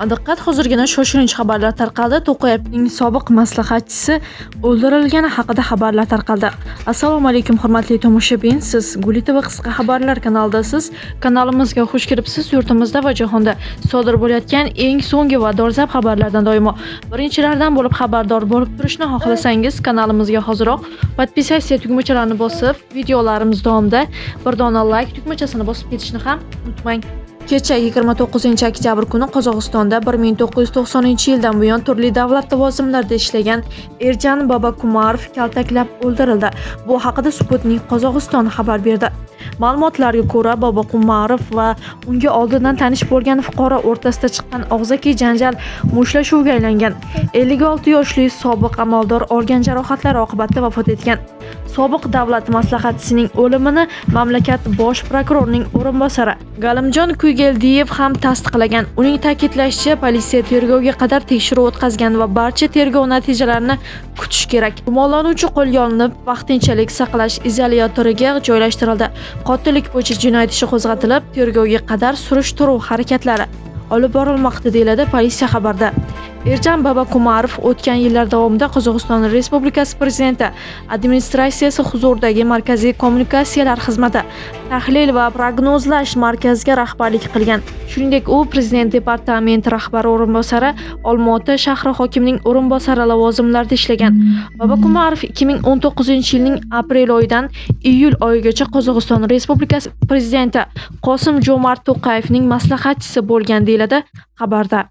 Diqqat, hozirgina shoshilinch xabarlar tarqaldi. To'qayevning sobiq maslahatchisi o'ldirilgani haqida xabarlar tarqaldi. Assalomu alaykum, hurmatli tomoshabin. Siz Guli TV qisqa xabarlar kanalidasiz. Kanalimizga xush kelibsiz. Yurtimizda va jahonda sodir bo'layotgan eng so'nggi va dolzarb xabarlardan doimo birinchilardan bo'lib xabardor bo'lib turishni xohlasangiz, kanalimizga hoziroq подписаться tugmachalarini bosib, videolarimiz davomida bir dona like tugmachasini bosib ketishni ham unutmang. Kecha 29-oktyabr kuni Qozog'istonda 1990-yildan buyon turli davlat lavozimlarida ishlagan Erjan Bobokumarov kaltaklab o'ldirildi. Bu haqida Sputnik Qozog'iston xabar berdi. Ma'lumotlarga ko'ra, Bobokumarov va unga oldindan tanish bo'lgan fuqaro o'rtasida chiqqan og'zaki janjal mushtlashuvga aylangan. 56 yoshli sobiq amaldor olgan jarohatlar oqibatida vafot etgan. Sobiq davlat maslahatchisining o'limini mamlakat bosh prokurorining o'rinbosari Galimjon Kuygeldiyev ham tasdiqlagan. Uning ta'kidlashicha, politsiya tergovga qadar tekshiruv o'tkazgan va barcha tergov natijalarini kutish kerak. Gumonlanuvchi qo'lga olinib, vaqtinchalik saqlash izolyatoriga joylashtirildi. Qotillik bo'yicha jinoyat ishi qo'zg'atilib, tergovga qadar surishtiruv harakatlari olib borilmoqda, deyiladi politsiya xabarida. Erjan Bobokumarov o'tgan yillar davomida Qozog'iston Respublikasi prezidenti administratsiyasi huzuridagi Markaziy kommunikatsiyalar xizmati tahlil va prognozlash markaziga rahbarlik qilgan. Shuningdek, u prezident departamenti rahbari o'rinbosari, Olmaota shahri hokimining o'rinbosari lavozimlarida ishlagan. Bobokumarov 2019-yilning aprel oyidan iyul oyigacha Qozog'iston Respublikasi prezidenti Qosim Jo'mart To'qayevning maslahatchisi bo'lgan, deyiladi xabarda.